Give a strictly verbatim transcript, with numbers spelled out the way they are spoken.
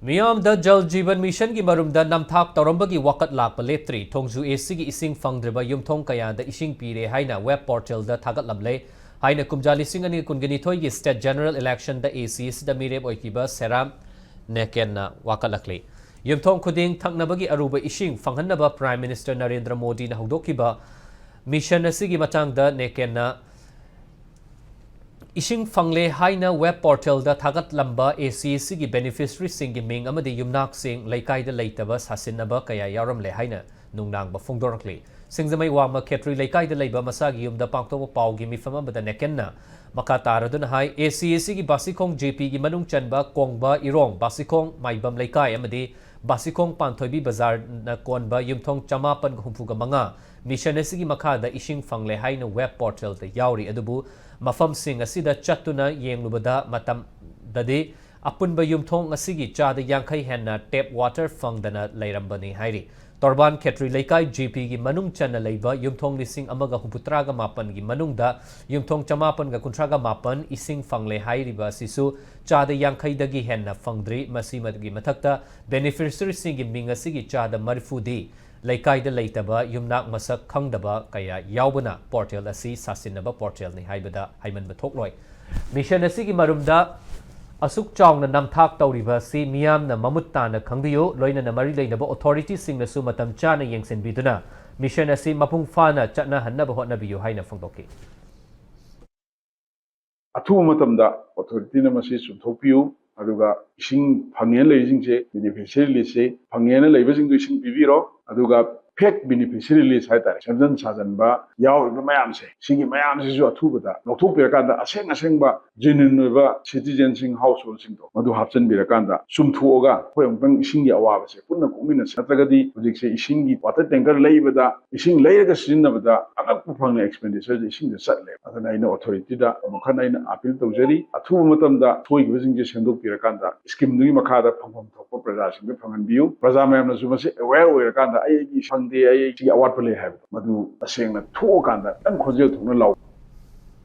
ꯃꯤꯌꯥꯝꯗ ꯖꯜ ꯖꯤꯕꯟ ꯃꯤꯁꯟꯒꯤ ꯃꯔꯨꯝꯗ ꯅꯝꯊꯥꯛ ꯇꯧꯔꯝꯕꯒꯤ ꯋꯥꯀꯠ ꯂꯥꯛꯄ ꯂꯦꯞꯇ꯭ꯔꯤ꯫ ꯊꯣꯡꯖꯨ ꯑꯦꯁꯤꯒꯤ ꯏꯁꯤꯡ ꯐꯪꯗ꯭ꯔꯤꯕ ꯌꯨꯝꯊꯣꯡ ꯀꯌꯥꯗ ꯏꯁꯤꯡ ꯄꯤꯔꯦ ꯍꯥꯏꯅ ꯋꯦꯕ ꯄꯣꯔꯇꯦꯜꯗ ꯊꯥꯒꯠꯂꯝꯂꯦ ꯍꯥꯏꯅ ꯀꯨꯝꯖꯥ ꯂꯤꯁꯤꯡ ꯑꯅꯤ ꯀꯨꯟꯒ ꯅꯤꯊꯣꯏꯒꯤ ꯁ꯭ꯇꯦꯠ ꯖꯦꯅꯔꯦꯜ ꯏꯂꯦꯛꯁꯟꯗ ꯑꯦꯁꯤꯁꯤꯗ ꯃꯤꯔꯦꯞ ꯑꯣꯏꯈꯤꯕ ꯁꯦꯔꯥꯝ ꯅꯦꯀꯦꯟꯅ ꯋꯥꯀꯠꯂꯛꯂꯤ꯫ ꯌꯨꯝꯊꯣꯡ ꯈꯨꯗꯤꯡ ꯊꯛꯅꯕꯒꯤ ꯑꯔꯨꯕ ꯏꯁꯤꯡ ꯐꯪꯍꯟꯅꯕ ꯄ꯭ꯔꯥꯏꯝ ꯃꯤꯅꯤꯁꯇꯔ ꯅꯔꯦꯟꯗ꯭ꯔ ꯃꯣꯗꯤꯅ ꯍꯧꯗꯣꯛꯈꯤꯕ ꯃꯤꯁꯟ ꯑꯁꯤꯒꯤ ꯃꯇꯥꯡꯗ ꯅꯦꯀꯦꯟꯅ ꯏꯁꯤꯡ ꯐꯪꯂꯦ ꯍꯥꯏꯅ ꯋꯦꯕ ꯄꯣꯔꯇꯦꯜꯗ ꯊꯥꯒꯠꯂꯝꯕ ꯑꯦꯁꯤꯁꯤꯒꯤ ꯕꯦꯅꯤꯐꯤꯁꯔꯤꯁꯤꯡꯒꯤ ꯃꯤꯡ ꯑꯃꯗꯤ ꯌꯨꯝꯅꯥꯛꯁꯤꯡ ꯂꯩꯀꯥꯏꯗ ꯂꯩꯇꯕ ꯁꯥꯁꯤꯟꯅꯕ ꯀꯌꯥ ꯌꯥꯎꯔꯝꯂꯦ ꯍꯥꯏꯅ ꯅꯨꯡꯅꯥꯡꯕ ꯐꯣꯡꯗꯣꯔꯛꯂꯤ꯫ ꯁꯤꯡꯖꯃꯩ ꯋꯥꯡꯃ ꯈꯦꯇ꯭ꯔꯤ ꯂꯩꯀꯥꯏꯗ ꯂꯩꯕ ꯃꯁꯥꯒꯤ ꯌꯨꯝꯗ ꯄꯥꯡꯊꯣꯛꯄ ꯄꯥꯎꯒꯤ ꯃꯤꯐꯝ ꯑꯃꯗ ꯅꯦꯀꯦꯟꯅ ꯃꯈꯥ ꯇꯥꯔꯗꯨꯅ ꯍꯥꯏ, ꯑꯦꯁꯤꯁꯤꯒꯤ ꯕꯥꯁꯤꯈꯣꯡ ꯖꯦꯄꯤꯒꯤ ꯃꯅꯨꯡ ꯆꯟꯕ ꯀꯣꯡꯕ, ꯏꯔꯣꯡ, ꯕꯥꯁꯤꯈꯣꯡ, ꯃꯥꯏꯕꯝ ꯂꯩꯀꯥꯏ ꯑꯃꯗꯤ ꯕꯥꯁꯤꯈꯣꯡ ꯄꯥꯟꯊꯣꯏꯕꯤ ꯕꯖꯥꯔꯅ ꯀꯣꯟꯕ ꯌꯨꯝꯊꯣꯡ ꯆꯃꯥꯄꯟꯒ ꯍꯨꯝꯐꯨꯒ ꯃꯉꯥ ꯃꯤꯁꯟ ꯑꯁꯤꯒꯤ ꯃꯈꯥꯗ ꯏꯁꯤꯡ ꯐꯪꯂꯦ ꯍꯥꯏꯅ ꯋꯦꯕ ꯄꯣꯔꯇꯦꯜꯗ ꯌꯥꯎꯔꯤ꯫ ꯑꯗꯨꯕꯨ ꯃꯐꯝꯁꯤꯡ ꯑꯁꯤꯗ ꯆꯠꯇꯨꯅ ꯌꯦꯡꯂꯨꯕꯗ ꯃꯇꯝꯗꯗꯤ ꯑꯄꯨꯟꯕ ꯌꯨꯝꯊꯣꯡ ꯑꯁꯤꯒꯤ ꯆꯥꯗ ꯌꯥꯡꯈꯩ ꯍꯦꯟꯅ ꯇꯦꯞ ꯋꯥꯇꯔ ꯐꯪꯗꯅ ꯂꯩꯔꯝꯕꯅꯤ ꯍꯥꯏꯔꯤ꯫ ꯇꯣꯔꯕꯥꯟ ꯈꯦꯇ꯭ꯔꯤ ꯂꯩꯀꯥꯏ ꯖꯦꯄꯤꯒꯤ ꯃꯅꯨꯡ ꯆꯟꯅ ꯂꯩꯕ ꯌꯨꯝꯊꯣꯡ ꯂꯤꯁꯤꯡ ꯑꯃꯒ ꯍꯨꯝꯐꯨꯇꯔꯥꯒ ꯃꯥꯄꯟꯒꯤ ꯃꯅꯨꯡꯗ ꯌꯨꯝꯊꯣꯡ ꯆꯃꯥꯄꯟꯒ ꯀꯨꯟꯊ꯭ꯔꯥꯒ ꯃꯥꯄꯟ ꯏꯁꯤꯡ ꯐꯪꯂꯦ ꯍꯥꯏꯔꯤꯕ ꯑꯁꯤꯁꯨ ꯆꯥꯗ ꯌꯥꯡꯈꯩꯗꯒꯤ ꯍꯦꯟꯅ ꯐꯪꯗ꯭ꯔꯤ꯫ ꯃꯁꯤꯃꯒꯤ ꯃꯊꯛꯇ ꯕꯦꯅꯤꯐꯤꯁꯔꯤꯁꯤꯡꯒꯤ ꯃꯤꯡ ꯑꯁꯤꯒꯤ ꯆꯥꯗ ꯃꯔꯤꯐꯨꯗꯤ ꯂꯩꯀꯥꯏꯗ ꯂꯩꯇꯕ ꯌꯨꯝꯅꯥꯛ ꯃꯁꯛ ꯈꯪꯗꯕ ꯀꯌꯥ ꯌꯥꯎꯕꯅ ꯄꯣꯔꯇꯦꯜ ꯑꯁꯤ ꯁꯥꯁꯤꯟꯅꯕ ꯄꯣꯔꯇꯦꯜꯅꯤ ꯍꯥꯏꯕꯗ ꯍꯥꯏꯃꯟꯕ ꯊꯣꯛꯂꯣꯏ꯫ ꯃꯤꯁꯟ ꯑꯁꯤꯒꯤ ꯃꯔꯨꯝꯗ ꯑꯁꯨꯛ ꯆꯥꯎꯅ ꯅꯝꯊꯥꯛ ꯇꯧꯔꯤꯕ ꯑꯁꯤ ꯃꯤꯌꯥꯝꯅ ꯃꯃꯨꯠ ꯇꯥꯅ ꯈꯪꯕꯤꯌꯨ, ꯂꯣꯏꯅꯅ ꯃꯔꯤ ꯂꯩꯅꯕ ꯑꯣꯊꯣꯔꯤꯇꯤꯁꯤꯡꯅꯁꯨ ꯃꯇꯝ ꯆꯥꯅ ꯌꯦꯡꯁꯤꯟꯕꯤꯗꯨꯅ ꯃꯤꯁꯟ ꯑꯁꯤ ꯃꯄꯨꯡ ꯐꯥꯅ ꯆꯠꯅꯍꯟꯅꯕ ꯍꯣꯠꯅꯕꯤꯌꯨ ꯍꯥꯏꯅ ꯐꯣꯡꯗꯣꯛꯈꯤ꯫ ꯑꯊꯨꯕ ꯃꯇꯝꯗ ꯑꯣꯊꯣꯔꯤꯇꯤꯅ ꯃꯁꯤ ꯆꯨꯝꯊꯣꯛꯄꯤꯌꯨ, ꯑꯗꯨꯒ ꯏꯁꯤꯡ ꯐꯪꯉꯦꯅ ꯂꯩꯔꯤꯁꯤꯡꯁꯦ, ꯕꯦꯅꯤꯐꯤꯁꯔꯤ ꯂꯤꯁꯁꯦ ꯐꯪꯉꯦꯅ ꯂꯩꯕꯁꯤꯡꯗꯨ ꯏꯁꯤꯡ ꯄꯤꯕꯤꯔꯣ, ꯑꯗꯨꯒ ꯐꯦꯛ ꯕꯦꯅꯤꯐꯤꯁꯔꯤ ꯂꯤꯁ ꯍꯥꯏꯇꯥꯔꯦ, ꯁꯦꯝꯖꯤꯟ ꯁꯥꯖꯤꯟꯕ ꯌꯥꯎꯔꯤꯕ ꯃꯌꯥꯝꯁꯦ, ꯁꯤꯒꯤ ꯃꯌꯥꯝꯁꯤꯁꯨ ꯑꯊꯨꯕꯗ ꯂꯧꯊꯣꯛꯄꯤꯔꯀꯥꯟꯗ ꯑꯁꯦꯡ ꯑꯁꯦꯡꯕ ꯖꯦꯅ꯭ꯌꯨꯟ ꯑꯣꯏꯕ ꯁꯤꯇꯤꯖꯦꯟꯁꯤꯡ, ꯍꯥꯎꯁ ꯍꯣꯜꯁꯤꯡꯗꯣ ꯃꯗꯨ ꯍꯥꯞꯆꯤꯟꯕꯤꯔꯀꯥꯟꯗ ꯆꯨꯝꯊꯣꯛꯑꯒ ꯑꯩꯈꯣꯏ ꯑꯃꯨꯛꯇꯪ ꯏꯁꯤꯡꯒꯤ ꯑꯋꯥꯕꯁꯦ ꯄꯨꯟꯅ ꯀꯣꯛꯃꯤꯟꯅꯁꯤ꯫ ꯅꯠꯇ꯭ꯔꯒꯗꯤ ꯍꯧꯖꯤꯛꯁꯦ ꯏꯁꯤꯡꯒꯤ ꯋꯥꯇꯔ ꯇꯦꯡꯀꯔ ꯂꯩꯕꯗ, ꯏꯁꯤꯡ ꯂꯩꯔꯒ ꯁꯤꯖꯤꯟꯅꯕꯗ ꯑꯉꯛꯄ ꯐꯪꯅ ꯑꯦꯛꯁꯄꯦꯟꯗꯤꯆꯔꯁꯦ ꯏꯁꯤꯡꯗ ꯆꯠꯂꯦ꯫ ꯑꯗꯨꯅ ꯑꯩꯅ ꯑꯣꯊꯣꯔꯤꯇꯤꯗ ꯑꯃꯨꯛ ꯍꯟꯅ ꯑꯩꯅ ꯑꯥꯄꯤꯜ ꯇꯧꯖꯔꯤ, ꯑꯊꯨꯕ ꯃꯇꯝꯗ ꯁꯣꯏꯈꯤꯕꯁꯤꯡꯁꯦ ꯁꯦꯝꯗꯣꯛꯄꯤꯔꯀꯥꯟꯗ ꯁ꯭ꯀꯤꯝꯗꯨꯒꯤ ꯃꯈꯥꯗ ꯐꯪꯐꯝ ꯊꯣꯛꯄ ꯄ꯭ꯔꯖꯥꯁꯤꯡꯗ ꯐꯪꯍꯟꯕꯤꯌꯨ꯫ ꯄ꯭ꯔꯖꯥ ꯃꯌꯥꯝꯅꯁꯨ ꯃꯁꯤ ꯑꯦꯋꯦꯌꯔ ꯑꯣꯏꯔꯀꯥꯟꯗ ꯑꯩꯒꯤ ꯐꯪꯗꯦ, ꯑꯩ ꯁꯤꯒꯤ ꯑꯋꯥꯠꯄ ꯂꯩ ꯍꯥꯏꯕꯗꯣ ꯃꯗꯨ ꯇꯁꯦꯡꯅ ꯊꯣꯛꯑꯀꯥꯟꯗ ꯈꯤꯇꯪ ꯈꯣꯟꯖꯦꯜ ꯊꯣꯛꯅ ꯂꯥꯎ꯫